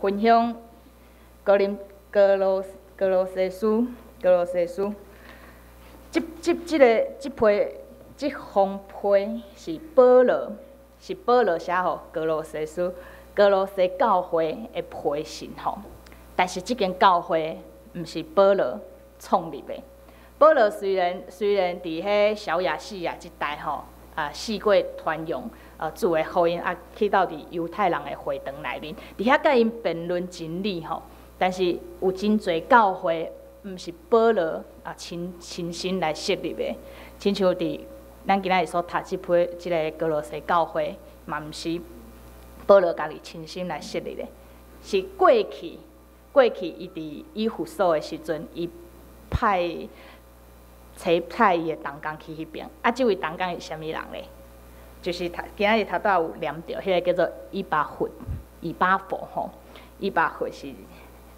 分享哥林歌羅歌羅西書，歌羅西書，這這這个這批這封批是保羅，是保羅寫予歌羅西書，歌羅西教會的批信吼。但是這間教會毋是保羅創立的。保羅雖然佇彼小亞細亞這帶吼，四處傳揚主的福音，去到佇猶太人的會堂內面，佇遐佮𪜶辯論真理吼。但是有真濟教會毋是保羅親身來設立的，親像佇咱今仔日所讀這批這个歌羅西教會，嘛毋是保羅家己親身來設立的，是過去伊佇以弗所的時陣，伊派差派伊的同工去彼爿。這位同工是啥物人咧？就是頭今仔日頭拄仔有念著，彼个叫做以巴弗，以巴弗吼，以巴弗是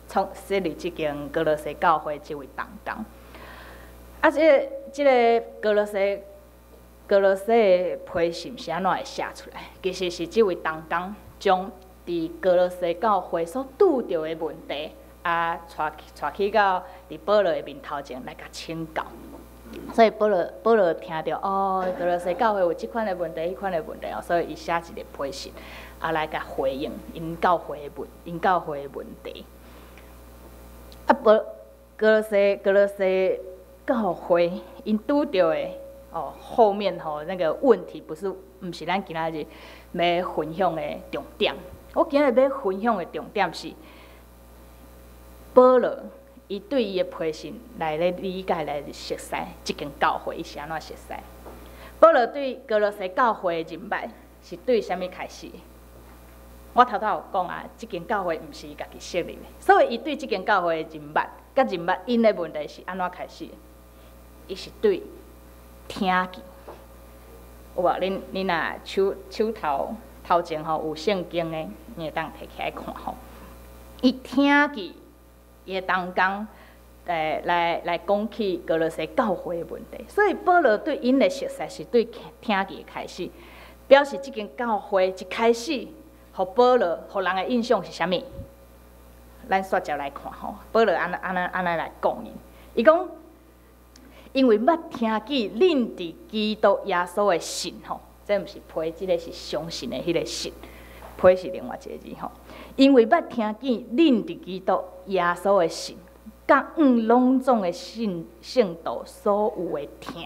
創設立這間歌羅西教會這位同工。這个歌羅西的批信是按怎會寫出來？其實是這位同工將佇歌羅西教會所拄著的問題，帶去到佇保羅的面頭前來共請教。所以保羅聽著哦，歌羅西教會有這款的問題、彼款的問題哦，所以伊寫一个批信，來共回應𪜶教會的問題。保歌羅西教會𪜶拄著的哦，後面吼那個問題不是毋是咱今仔日欲分享的重點。我今仔日欲分享的重點是保羅伊對伊的批信來咧理解來熟悉這間教會伊是按怎熟悉。保羅對歌羅西教會的認捌是對啥物開始？我頭拄有講啊，這間教會毋是伊家己設立的，所以伊對這間教會的認捌，佮認捌𪜶的問題是按怎開始？伊是對聽見，有無？恁若手頭前吼有聖經的，你會當提起來看吼。伊聽見伊的同工來講起歌羅西教會的問題，所以保羅對𪜶的熟悉是對聽見開始，表示這間教會一開始，予保羅予人的印象是啥物？咱煞接來看吼，保羅按呢來講𪜶，伊講，因為捌聽見恁佇基督耶穌的信吼，這毋是批，這个是相信的彼个信，批是另外一個字吼。因為捌聽見恁佇基督耶穌的信，佮攏總的信聖徒所有的疼，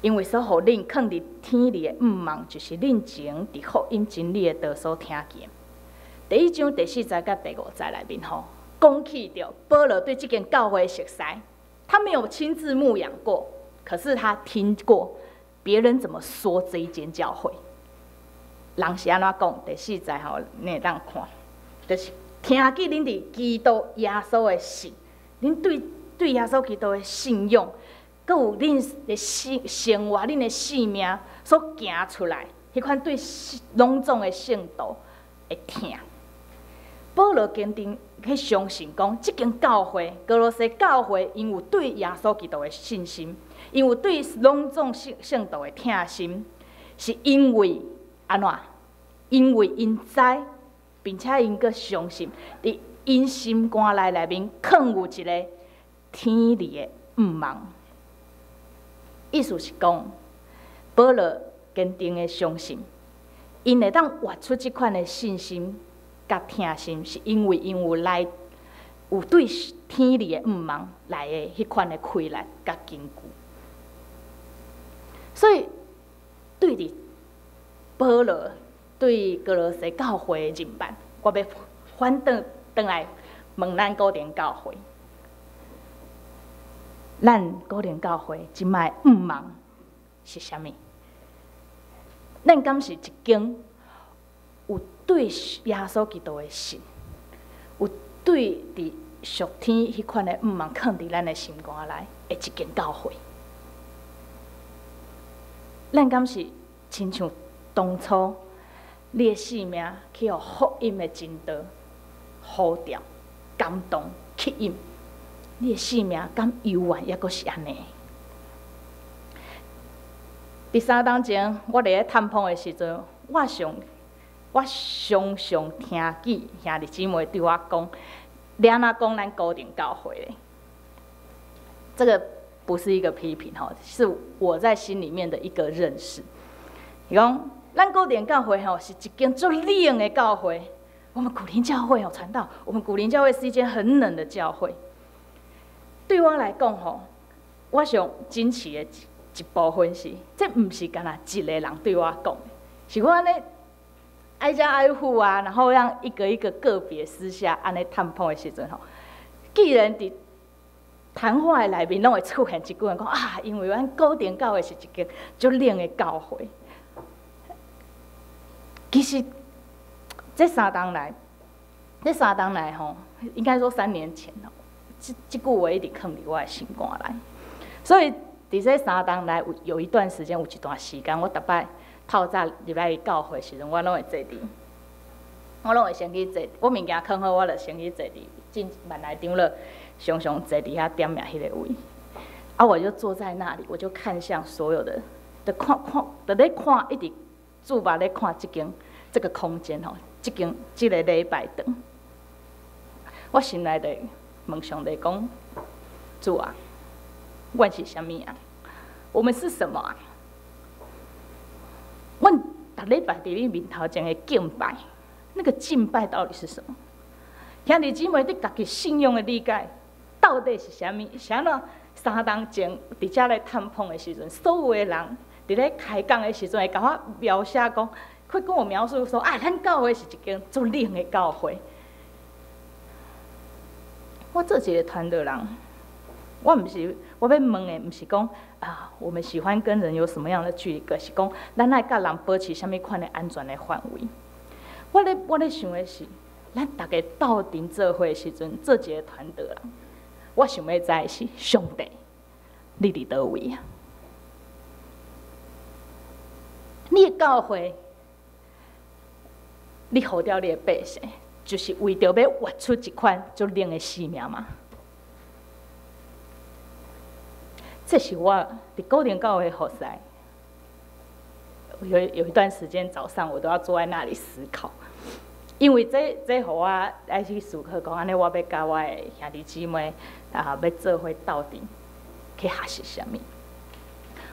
因為所予恁囥佇天裡的向望，就是恁前佇福音真理的道所聽見。第一章第四節佮第五節內面吼，講起著保羅對這間教會的熟悉。他沒有親自牧養過，可是他聽過別人怎麼說這一間教會。人是按怎講？第四節吼，你會當看，就是聽見恁佇基督耶穌的信，恁對耶穌基督的信仰，閣有恁的生活、恁的性命所行出來，彼款對攏總的聖徒的疼。保羅堅定去相信講，這間教會歌羅西教會，𪜶有對耶穌基督的信心，𪜶有對攏總聖徒的疼心，是因為按怎？因為𪜶知，並且𪜶閣相信，佇𪜶心肝內面囥有一个天裡的向望。意思是講，保羅堅定的相信，𪜶會當活出這款的信心佮疼心，是因為𪜶有來有對天裡的向望來的彼款的氣力佮根據。所以，對佇保羅對歌羅西教會的認捌，我欲反轉轉來問咱古田教會，咱古田教會這擺向望是啥物？咱敢是一間有對耶穌基督的信，有對佇屬天彼款的向望囥佇咱的心肝內的一間教會？咱敢是親像當初你的性命去予福音的真道呼召、感動、吸引，你的性命敢猶原猶閣是按呢？佇3冬前，我佇咧探訪的時陣，我上我常常聽見兄弟姊妹對我講，你按怎講咱古亭教會咧？這個不是一個批評吼，是我在心裡面的一個認識。伊講咱古亭教會吼是一間足冷的教會，我們古亭教會哦，傳道，我們古亭教會是一間很冷的教會。對我來講吼，我上珍惜的一部分是，這毋是干焦一个人對我講，是我按呢挨家挨戶啊，然後讓一個一個個別私下按呢探訪的時陣吼，既然佇談話的內面攏會出現一句話講啊，因為阮古亭教會是一間足冷的教會。其實這3冬來，這三冬來吼，應該說3年前吼，這句話一直囥佇我的心肝內，所以佇這三冬來有一段時間，有一段時間，我逐擺透早入來教會時陣，我攏會坐佇，我攏會先去坐，我物件囥好，我就先去坐佇進萬來長老常常坐佇遐點名彼个位，啊，我就坐在那裡，我就看向所有的，就看看，就咧看，一直注目咧看這間這個空間吼，這間這个禮拜堂，我心內就問上帝講：主啊，阮是啥物啊？我們是什麼啊？阮逐禮拜佇你面頭前的敬拜，那個敬拜到底是什麼？兄弟姊妹，對家己信仰的理解到底是啥物？是按怎3冬前佇遮咧探訪的時陣，所有的人佇咧開講的時陣，會共我描寫講，會跟我描述說：啊，咱教會是一間足冷的教會。我做一个傳道人，我毋是我欲問的，毋是講啊，我們喜歡跟人有什麼樣的距離，是講咱愛佮人保持啥物款的安全的範圍。我咧想的是，咱逐家鬥陣做伙的時陣，做一个傳道人，我想欲知的是上帝，你佇佗位啊？你的教會，你呼召你的百姓，就是為著欲活出一款足冷的生命嗎？這是我佇古亭教會服侍，有一段時間早上我都要坐在那裡思考，因為這予我愛去思考講，按呢我欲佮我的兄弟姊妹啊，欲做伙鬥陣去學習啥物？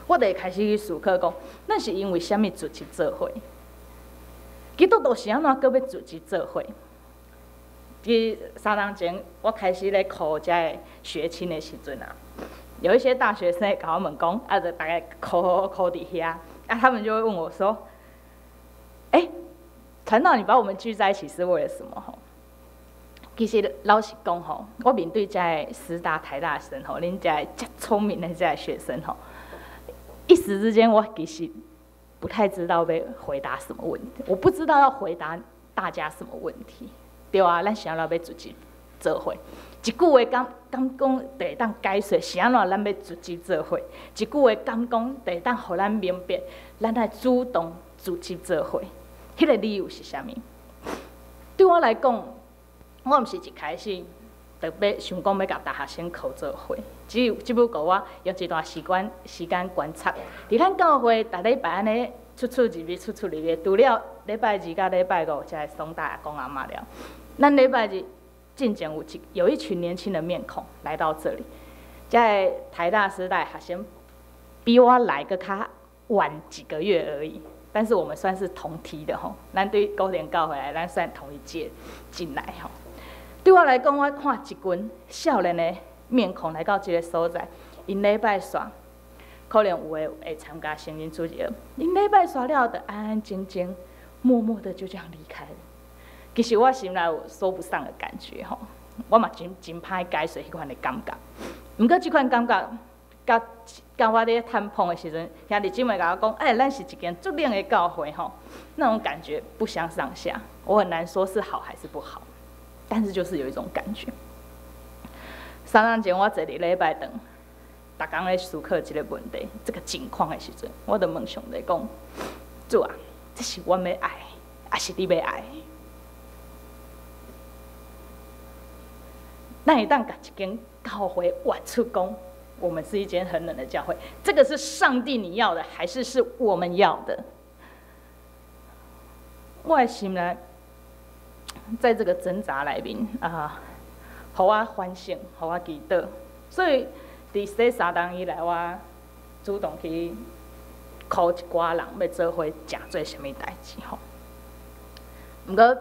我就會開始去思考講，咱是因為啥物組織做伙？基督徒是按怎閣欲組織做伙？佇3冬前，我開始咧考遮个學青的時陣啊，有一些大學生會共我問講，啊，就逐家靠靠佇遐，啊，他們就會問我說：“欸，傳道，你把我們聚在一起是為了什麼？”吼，其實老實講吼，我面對遮个師大、台大生吼，恁遮个遮聰明的遮个學生吼，一時之間我其實不太知道欲回答什麼問題，我不知道要回答大家什麼問題。對啊，咱是按怎欲組織做伙？一句話敢敢講，就會當解說是按怎咱欲組織做伙？一句話敢講，就會當予咱明白，咱愛主動組織做伙。彼个理由是啥物？對我來講，我毋是一開始就欲想講欲共大學生靠做伙，只不過我用一段時間觀察，佇咱教會逐禮拜按呢出出入入、出出入入，除了禮拜二佮禮拜五才會爽大阿公阿嬤了。咱禮拜日進前有一群年輕的面孔來到這裡，這个台大師大學生比我來閣較晚幾個月而已，但是我們算是同梯的吼，咱對古亭教會來，咱算同一屆進來吼。對我來講，我看一群少年的面孔來到這个所在，𪜶禮拜煞可能有的會參加成人主日學，𪜶禮拜煞了後，就安安靜靜、默默的就這樣離開了。其實我心內有說不上的感覺吼，我嘛真真歹解釋彼款的感覺。毋過這款感覺，佮我咧探訪的時陣，兄弟姊妹共我講，欸，咱是一間足冷的教會吼，那種感覺不相上下。我很難說是好還是不好，但是就是有一種感覺。3冬前我坐佇禮拜堂，逐工咧思考這个問題，這个情況的時陣，我就問上帝講：主啊，這是阮欲愛，抑是你欲愛？咱會當共一間教會活出講，我們是一間很冷的教會。這個是上帝你要的，還是是我們要的？我的心內，在這個掙扎內面啊，予我反省，予我祈禱。所以佇洗三冬以來，我主動去 call 一寡人，欲做伙誠做啥物代誌吼。毋過，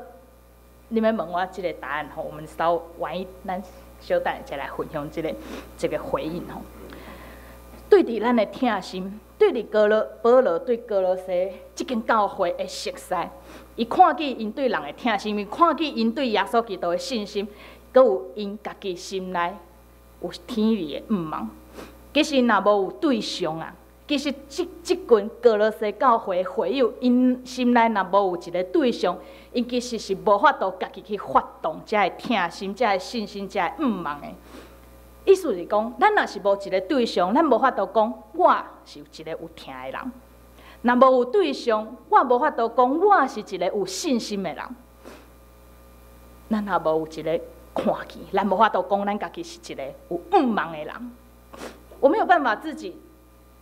你欲問我這個答案吼，我們稍晚一，咱小等下再來分享這個回應吼。對佇咱的疼心，對佇哥羅保羅對歌羅西這間教會的熟似，伊看見𪜶對人的疼心，伊看見𪜶對耶穌基督的信心，閣有𪜶家己心內有天理的向望。其實若無有對象啊，其實這群歌羅西教會會友，𪜶心內若無有一個對象，𪜶其實是無法度家己去發動遮个疼心、遮个信心、遮个向望的。意思是講，咱若是無一個對象，咱無法度講我是一個有疼的人。若無有對象，我無法度講我是一個有信心的人。咱若無有一個看見，咱無法度講咱家己是一個有向望的人。我沒有辦法自己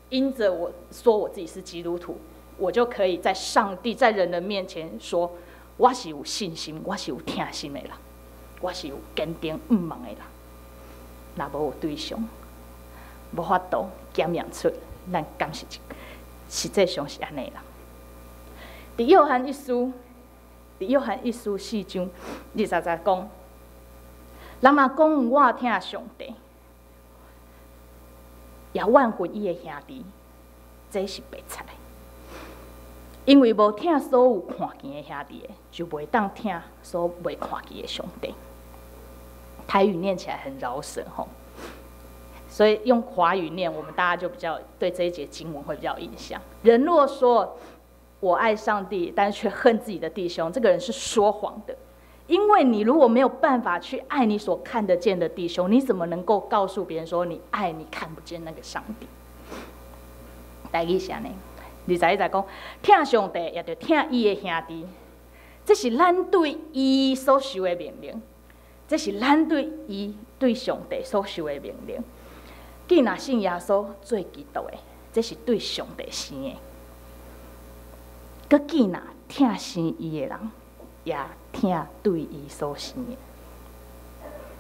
因着我說我自己是基督徒，我就可以在上帝在人的面前說我是有信心，我是有疼心的人，我是有堅定向望的人。若無有對象，無法度檢驗出咱敢是實際上是按呢啦。佇約翰一書4章20節講，人若講我疼上帝，也怨恨伊的兄弟，這是白賊的。因為無疼所有看見的兄弟的，就袂當疼所未看見的上帝。台語念起來很饒舌吼，所以用華語念，我們大家就比較對這一節經文會比較有印象。人若說我愛上帝，但是卻恨自己的弟兄，這個人是說謊的。因為你如果沒有辦法去愛你所看得見的弟兄，你怎麼能夠告訴別人說你愛你看不見那個上帝？台語是按呢，21節講，疼上帝，也著疼伊的兄弟，這是咱對伊所受的命令。這是咱對伊對上帝所受的命令。既若信耶穌做基督的，這是對上帝生的。閣既若疼生伊的人，也疼對伊所生的。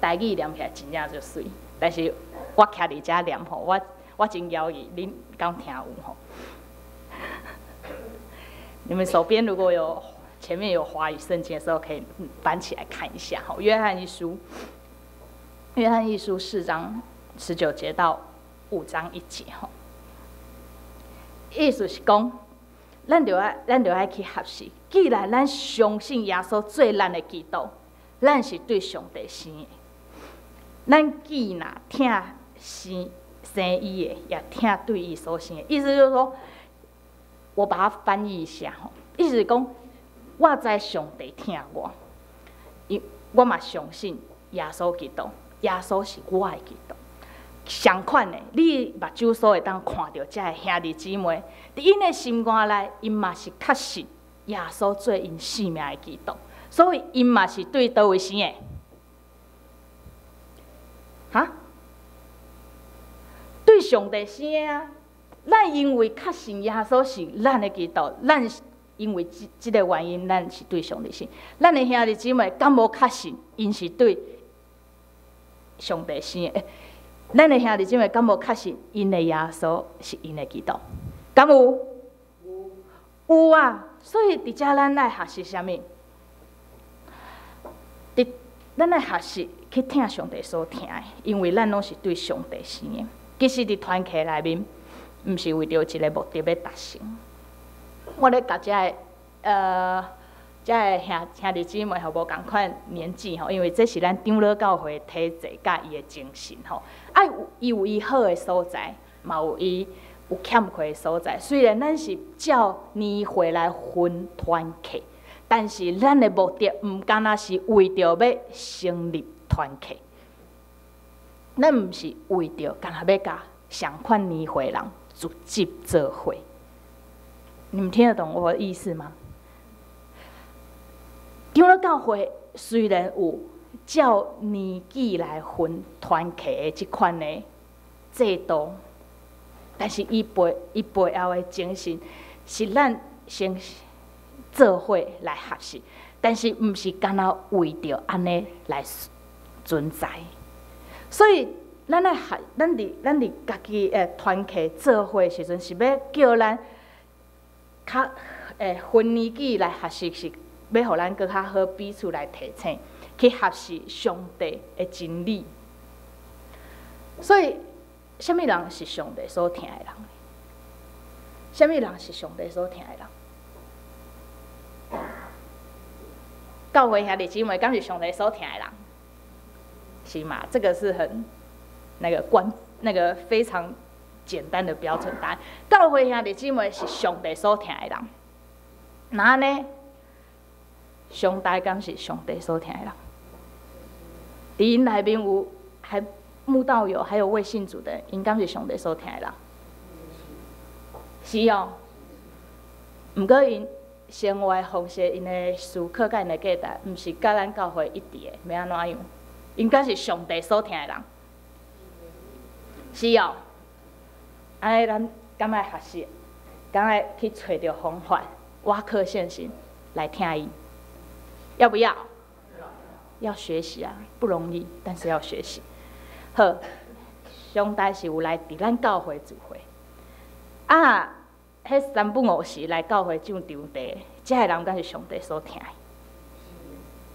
台語念起來真正足媠，但是我徛佇遮念吼，我真猶豫，恁敢聽有吼？你們手邊如果有前面有華語聖經的時候，可以翻起來看一下。吼，約翰一書4章19節到5章1節，吼，意思是講，咱著愛去學習。既然咱相信耶穌做咱的基督，咱是對上帝生的。咱既若疼生伊的，也疼對伊所生的。意思就是說，我把它翻譯一下，吼，意思是講，我知上帝疼我，伊我嘛相信耶穌基督，耶穌是我的基督。相款的，你目睭所會當看著遮个兄弟姊妹，佇𪜶的心肝內，𪜶嘛是確信耶穌做𪜶性命的基督，所以𪜶嘛是對佗位生的？哈？對上帝生的啊！咱因為確信耶穌是咱的基督，咱因為這個原因，咱是對上帝生。咱的兄弟姊妹敢無確信，𪜶是對上帝生的？咱的兄弟姊妹敢無確信，𪜶的耶穌是𪜶的基督？敢有？有啊！所以佇遮咱愛學習啥物？佇咱愛學習去疼上帝所疼的，因為咱攏是對上帝生的。其實佇團契內面，毋是為著一個目的欲達成。我咧共遮个兄弟姊妹吼無仝款年紀吼，因為這是咱長老教會體制佮伊的精神吼。啊，伊有伊好的所在，嘛有伊有欠缺的所在。雖然咱是照年歲來分團契，但是咱的目的毋干焦是為著欲成立團契。咱毋是為著干焦欲共相款年歲人聚集做伙。你們聽得懂我的意思嗎？長老教會雖然有照年紀來分團契的這款的制度，但是伊背後的精神是咱先做伙來學習，但是毋是干焦為著按呢來存在。所以，咱愛學，咱佇家己的團契做伙時陣，是欲叫咱較分年紀來學習，是欲予咱閣較好彼此來提醒，去學習上帝的真理。所以，啥物人是上帝所疼的人？啥物人是上帝所疼的人？教會兄弟姊妹，敢是上帝所疼的人？是嘛？這個是很那個關那個非常簡單的標準答案。教會兄弟姊妹是上帝所疼的人。那呢？上帝敢是上帝所疼的人？佇𪜶內面有還慕道友，還有未信主的，𪜶敢是上帝所疼的人？是哦。毋過𪜶生活方式、𪜶的思考佮𪜶的價值，毋是佮咱教會一致的，欲按怎樣？𪜶敢是上帝所疼的人？是哦。按呢，咱敢愛學習，敢愛去揣著方法，倚靠聖神來疼伊，要不要？要學習啊，不容易，但是要學習。好，上帝是有來佇咱教會聚會，啊，彼三不五時來教會佔場地，這个人敢是上帝所疼的？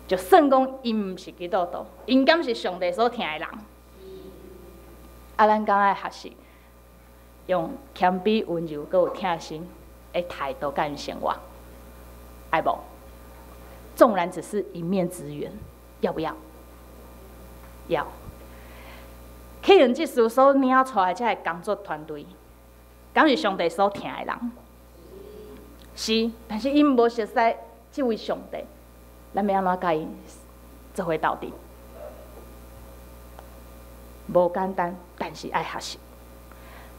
就算講𪜶毋是基督徒，𪜶敢是上帝所疼的人？啊，咱敢愛學習用謙卑、溫柔、閣有疼心的態度佮𪜶生活，愛無？縱然只是一面之緣，要不要？要。啟瑩執事所領出來這个工作團隊，敢是上帝所疼的人？是，但是𪜶無熟似這位上帝，咱欲按怎佮𪜶做伙鬥陣？無簡單，但是愛學習。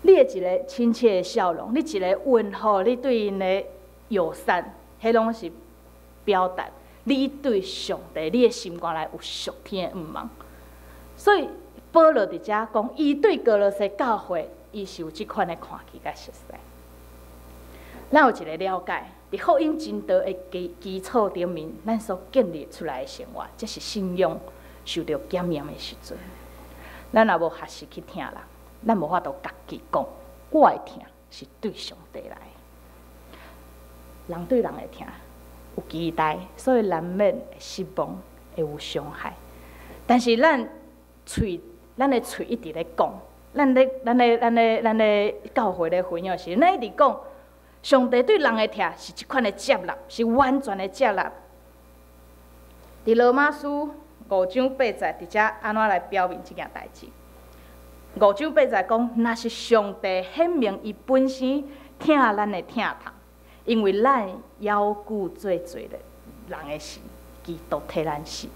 你的一個親切的笑容，你一個問候，你對𪜶的友善，彼攏是表達你對上帝，你的心肝內有屬天的向望。所以保羅佇遮講，伊對歌羅西教會，伊是有這款的看見佮熟似。咱有一個了解，佇福音真道的基礎頂面，咱所建立出來的生活，這是信仰受著檢驗的時陣。咱若無學習去疼人，咱無法度家己講，我的疼是對上帝來的。人對人的疼有期待，所以難免會失望，會有傷害。但是咱喙，咱的喙一直咧講，咱咧教會咧分享時，咱一直講，上帝對人的疼是這款的接納，是完全的接納。佇羅馬書五章八節，佇遮按怎來表明這件代誌？五章八節講，若是上帝顯明伊本身疼咱的疼痛，因為咱猶舊做罪的人的時，基督替咱死。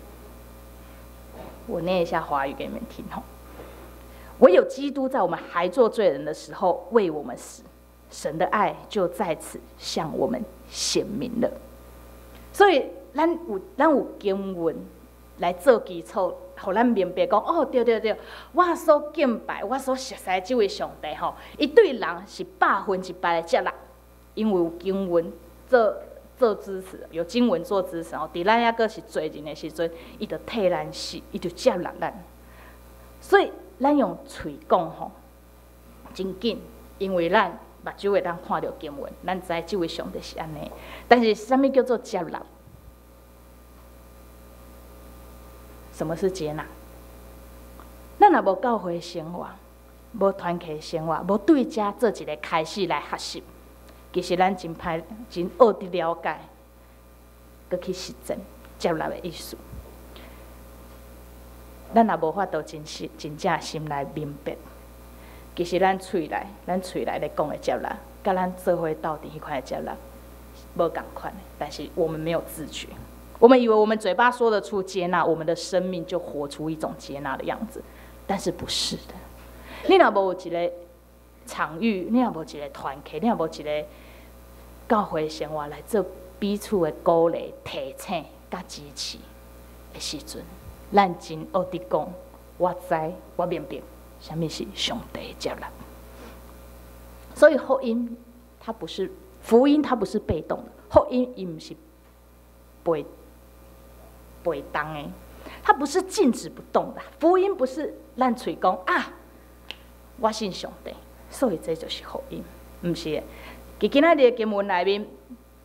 我念一下華語給你們聽吼。唯有基督在我們還做罪人的時候為我們死，神的愛就在此向我們顯明了。所以，咱有經文來做基礎，予咱明白講，哦，對對對，我所敬拜、我所熟似這位上帝吼，伊對人是100%的接納，因為有經文做支持，有經文做支持哦。佇咱猶閣是罪人的時陣，伊就替咱死，伊就接納咱。所以，咱用喙講吼，真緊，因為咱目睭會當看著經文，咱知這位上帝是按呢。但是，啥物叫做接納？什麼是接納？咱若無教會生活，無團契生活，無對遮做一個開始來學習，其實咱真歹，真學佇了解，閣去實踐接納的意思。咱若無法度真實、真正心來明白，其實咱喙內咧講的接納，佮咱做伙鬥陣彼款的接納，無仝款的。但是我們沒有自覺，我們以為我們嘴巴說得出接納，我們的生命就活出一種接納的樣子，但是不是的。你若無有一個場域，你若無一個團契，你若無一個教會生活來做彼此的鼓勵、提醒、佮支持的時陣，咱真學佇講，我知，我明白，啥物是上帝的接納。所以福音它不是福音，它不是被動的，福音伊毋是袂袂動的，它不是靜止不動的。福音不是咱喙講啊，我信上帝，所以這就是福音，毋是的。佇今仔日的經文內面，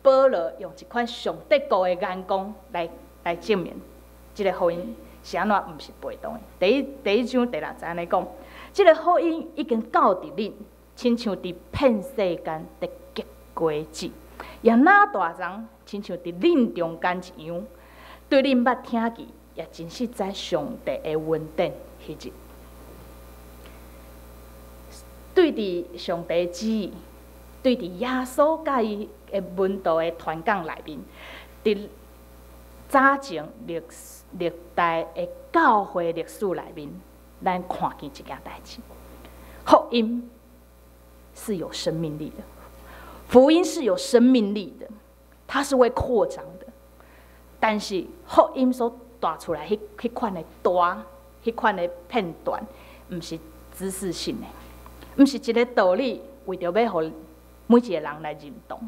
保羅用一款上帝國的眼光來證明這个福音是按怎毋是被動的。第一章第六節按呢講，這个福音已經到佇恁，親像佇遍世間的結果子，也若大欉，親像佇恁中間一樣，對恁捌聽見，也真實知上帝的恩典彼日。對佇上帝旨意，對佇耶穌佮伊的門徒的傳講內面，佇早前歷歷代的教會歷史內面，咱看見一件代誌：福音是有生命力的，福音是有生命力的，它是會擴張的。但是福音所帶出來彼彼款的大，彼款的片段，毋是知識性的。毋是一个道理，為著欲予每一个人來認同。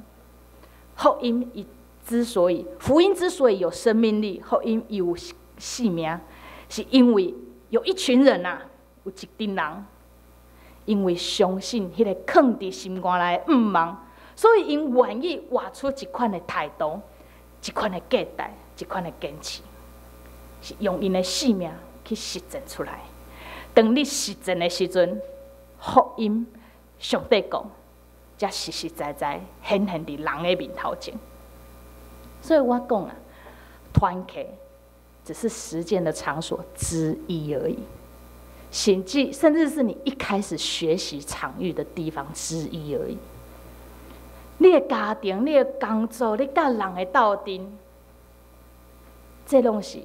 福音伊之所以，福音之所以有生命力，福音有生命，是因為有一群人啊，有一陣人，因為相信彼个囥佇心肝內的向望，所以𪜶願意活出一款的態度，一款的價值，一款的堅持，是用𪜶的性命去實踐出來。當你實踐的時陣，福音上帝國，才實實在在顯現佇人的面頭前。所以我講啊，團契只是實踐的場所之一而已，甚至是你一開始學習場域的地方之一而已。你的家庭、你的工作、你佮人的鬥陣，這攏是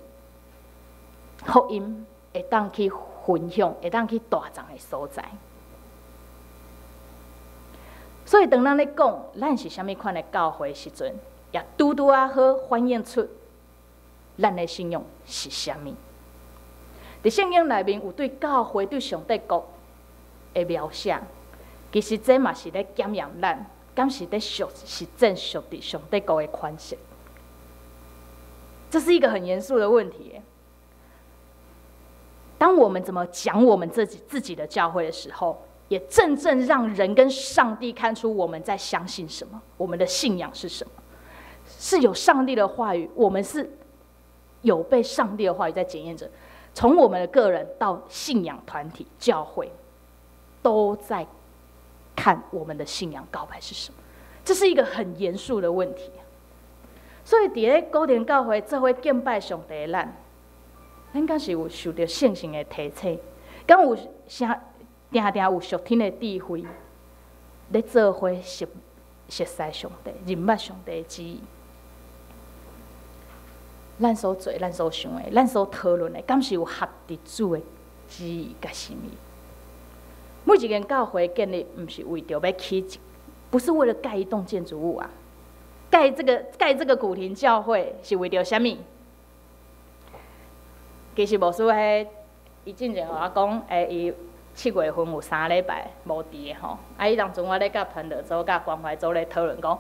福音會當去分享、會當去帶動的所在。所以，當咱咧講咱是啥物款的教會時陣，也拄拄仔好反映出咱的信仰是啥物。佇聖經內面有對教會、對上帝國的描寫，其實這嘛是咧檢驗咱，敢是咧屬實踐屬佇上帝國的款式。這是一個很嚴肅的問題。當我們怎麼講我們自己的教會的時候，也正正讓人跟上帝看出我們在相信什麼，我們的信仰是什麼，是有上帝的話語，我們是有被上帝的話語在檢驗着。從我們的個人到信仰團體、教會，都在看我們的信仰告白是什麼。這是一個很嚴肅的問題。所以，佇咧古田教會做伙敬拜上帝的咱，咱敢是有受著聖神的提醒，敢有啥定定有屬天的智慧，咧做伙熟似上帝、認捌上帝的旨意。咱所做、咱所想的、咱所討論的，敢是有合佇主的旨意佮心意？每一間教會建立，毋是為著欲起，不是為了蓋一棟建築物啊！蓋這個古亭教會是為著啥物？其實牧師彼伊進前予我講，伊7月份有3禮拜無佇的吼。啊，彼當陣我咧佮傳道組、佮關懷組咧討論講，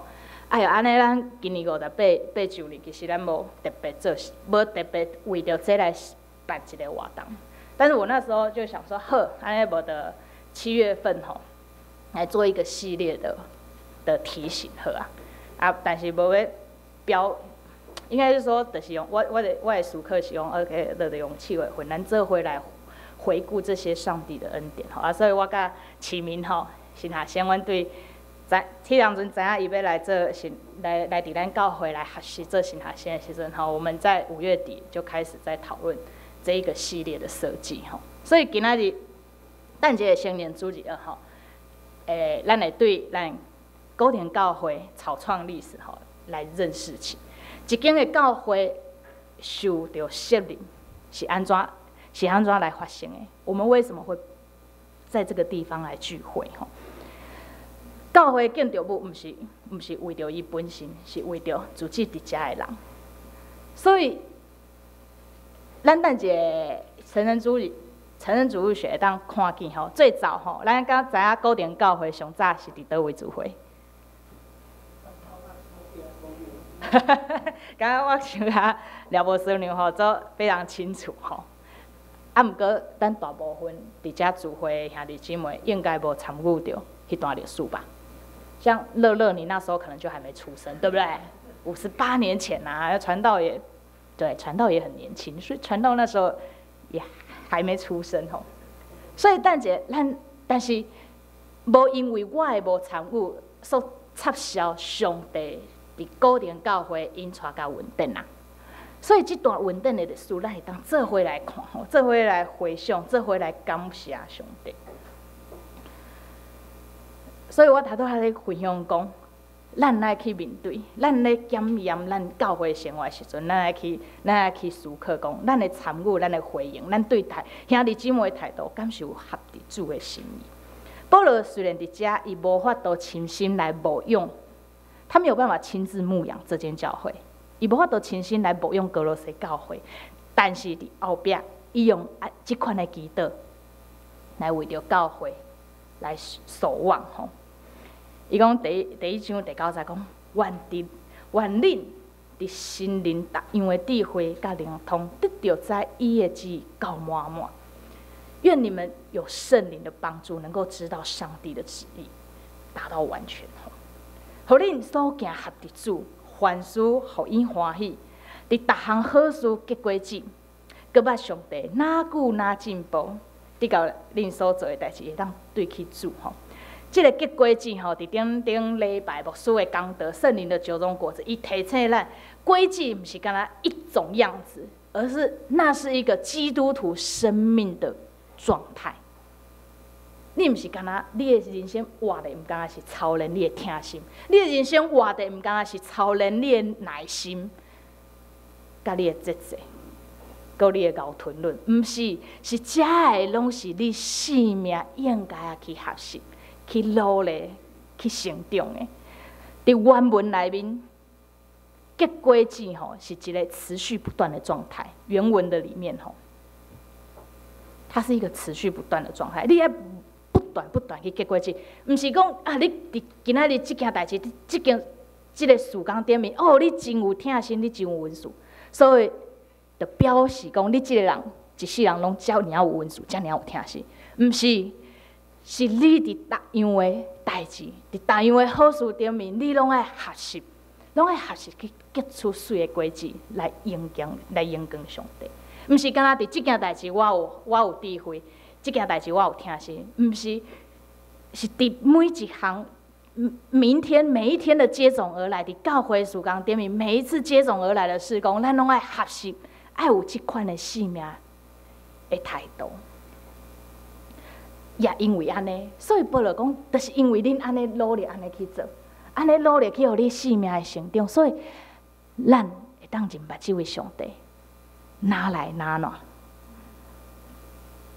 哎喲，按呢咱今年58周年，其實咱無特別做，無特別為著這來辦一個活動。但是我那時候就想說，好，按呢無就7月份吼，來做一個系列的提醒，好啊。啊，但是無欲標，應該是說，就是用我的思考是用，OK，就用7月份，咱做伙來回顧這些上帝的恩典，吼啊，所以我佮啟明吼，新學生，阮對知，彼當陣知影伊欲來做新，來佇咱教會來學習做神學生的時陣吼，我們在5月底就開始在討論這一個系列的設計吼，所以今仔日，等一下成年主日吼，咱會對咱古田教會草創歷史吼來認識起，一間的教會受著設立是按怎來發生的？我們為什麼會在這個地方來聚會？吼，教會建築物毋是為著伊本身，是為著聚集佇遮的人。所以，咱等一下成人主日、成人主日學會當看見吼，最早吼，咱敢知影古田教會上早是佇佗位聚會？剛剛我想下廖無師娘吼，做非常清楚吼。啊，毋過咱大部分佇遮聚會的兄弟姊妹應該無參與著彼段歷史吧？像樂樂，你那時候可能就還沒出生，對不對？58年前啊，傳道也，對，傳道也很年輕，所以傳道那時候也還沒出生吼。所以等者咱，但是無因為我的無參與，所插銷上帝佇古田教會𪜶帶佮恩典啊。所以這段恩典的歷史，咱會當做伙來看吼，做伙來回想，做伙來感謝上帝。所以我頭拄仔咧分享講，咱愛去面對，咱咧檢驗咱教會生活時陣，咱愛去思考講，咱的參與，咱的回應，咱對待兄弟姊妹的態度，敢是有合佇主的心意？保羅雖然佇遮，伊無法度親身來牧養，他沒有辦法親自牧養這間教會，伊無法度親身來牧養歌羅西教會，但是佇後壁，伊用啊這款的祈禱來為著教會來守望吼。伊講第一章第九節講，願恁佇聖靈逐樣的智慧佮靈通，得著知伊的旨意到滿滿。願你們有聖靈的幫助，能夠知道上帝的旨意，達到完全吼。予恁所行合佇主，凡事予伊歡喜，佇逐項好事結果子，閣捌上帝若久若進步，得到恁所做的代誌會當對起主吼。這個結果子吼，佇頂頂禮拜牧師的講道，聖靈的九種果子，伊提醒咱，果子毋是干焦一種樣子，而是那是一個基督徒生命的狀態。你毋是干焦，你的人生活的毋干焦是操練你的疼心，你的人生活的毋干焦是操練你的耐心，佮你的節制，佮你的𠢕吞忍，毋是，是這个攏是你生命應該愛去學習、去努力、去成長的。佇原文內面，結果子吼是一個持續不斷的狀態。原文的裡面吼，它是一個持續不斷的狀態。你愛不斷不斷去結果子，毋是講啊，你佇今仔日這件代誌，這件這個事工頂面，哦，你真有疼心，你真有恩賜，所以就表示講你這個人一世人攏遮爾有恩賜，遮爾有疼心，毋是，是你佇逐樣的代誌，佇逐樣的好事頂面，你攏愛學習，攏愛學習去結出媠的果子來榮光，來榮光上帝。毋是干焦佇這件代誌我有智慧，這件代誌我有疼心，毋是，是佇每一項，明天每一天的接踵而來，佇教會事工頂面，每一次接踵而來的事工，咱攏愛學習，愛有這款的生命的態度。也因為按呢，所以保羅講，就是因為恁按呢努力按呢去做，按呢努力去予你生命的成長，所以咱會當認捌這位上帝，若來若怎，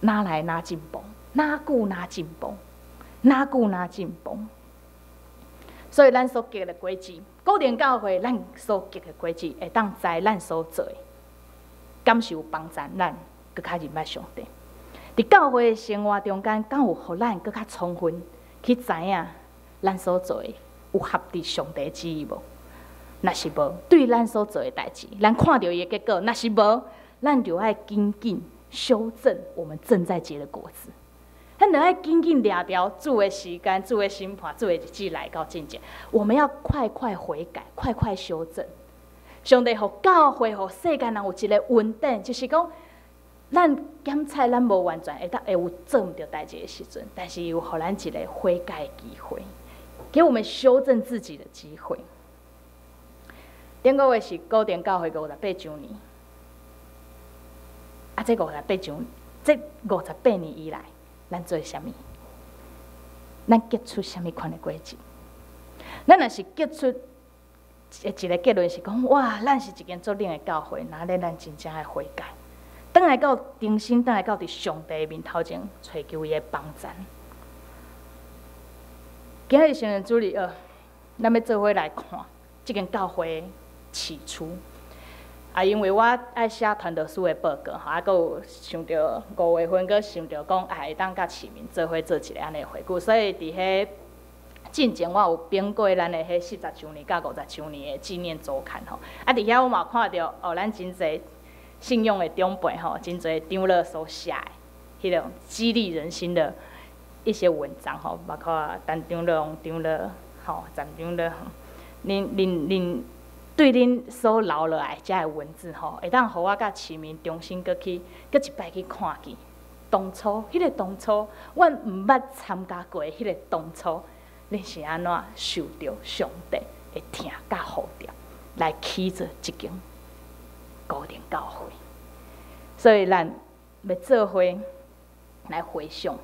若來若進步，若久若進步，若久若進步。所以咱所結的果子，古田教會咱所結的果子，會當知咱所做的，敢是有幫助咱閣較認捌上帝。佇教會的生活中間，敢有予咱閣較充分去知影咱所做的有合佇上帝旨意無？若是無，對咱所做的代誌，咱看著伊的結果，若是無，咱就愛緊緊修正我們正在結的果子。咱就愛緊緊掠牢主的時間、主的審判、主的日子來到進前，我們要快快悔改，快快修正。上帝予教會、予世間人有一個恩典，就是講，咱檢查咱無完全，會當會有做毋著代誌的時陣，但是有予咱一個悔改的機會，給我們修正自己的機會。頂個月是古田教會58周年，啊，這五十八年以來，咱做啥物？咱結出啥物款的果子？咱若是結出一個結論是講，哇，咱是一間足冷的教會，那咧咱真正愛悔改，轉來到重新轉來到佇上帝面頭前，揣求伊的幫贊。今日聖靈主日學，咱欲做伙來看這間教會起初。啊，因為我愛寫傳道書的報告吼，啊，閣有想著5月份，閣想著講，啊，會當佮市民做伙做一個按呢回顧，所以佇彼進前我有編過咱的彼40週年佮50週年的紀念週刊吼，啊，佇遐我嘛看著哦，咱真濟信仰的長輩吼，真濟長老所寫的彼種激勵人心的一些文章吼，包括陳長老、王長老、吼陳長老，恁對恁所留落來遮的文字吼，會當予我佮市民重新閣去閣一擺去看見當初，彼個當初，阮毋捌參加過彼個當初，恁是按怎受著上帝的疼佮呼召，來起做這間高齡教會。所以咱欲做伙來回想。